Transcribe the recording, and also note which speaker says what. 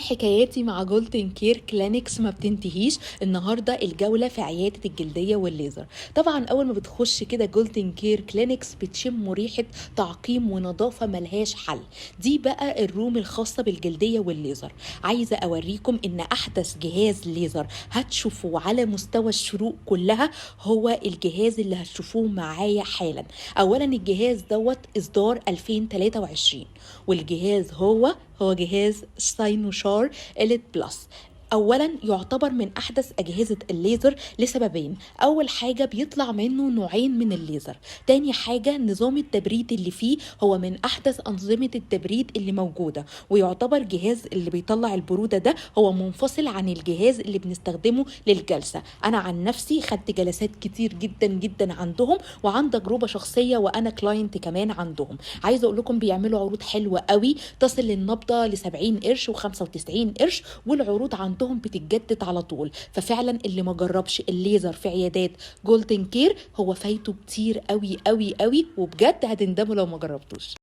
Speaker 1: حكاياتي مع Golden Care Clinics ما بتنتهيش. النهارده الجولة في عيادة الجلدية والليزر. طبعا اول ما بتخش كده Golden Care Clinics بتشم ريحه تعقيم ونظافه ملهاش حل. دي بقى ال room الخاصة بالجلديه والليزر. عايزه اوريكم ان احدث جهاز ليزر هتشوفوه على مستوى الشروق كلها هو الجهاز اللي هتشوفوه معايا حالا. اولا الجهاز دوت اصدار 2023، والجهاز هو جهاز Cynosure Elite Plus. اولا يعتبر من احدث اجهزة الليزر لسببين: اول حاجة بيطلع منه نوعين من الليزر، تاني حاجة نظام التبريد اللي فيه هو من احدث انظمة التبريد اللي موجوده، ويعتبر جهاز اللي بيطلع البرودة ده هو منفصل عن الجهاز اللي بنستخدمه للجلسه. انا عن نفسي خدت جلسات كتير جدا جدا عندهم، وعن تجربه شخصية وانا client كمان عندهم. عايزه اقول لكم بيعملوا عروض حلوة قوي تصل للنبضه ل 70 قرش و95 قرش، والعروض عندهم بتتجدد على طول. ففعلا اللي ما جربش الليزر في عيادات Golden Care هو فايته كتير قوي قوي قوي، وبجد هتندموا لو ما جربتوش.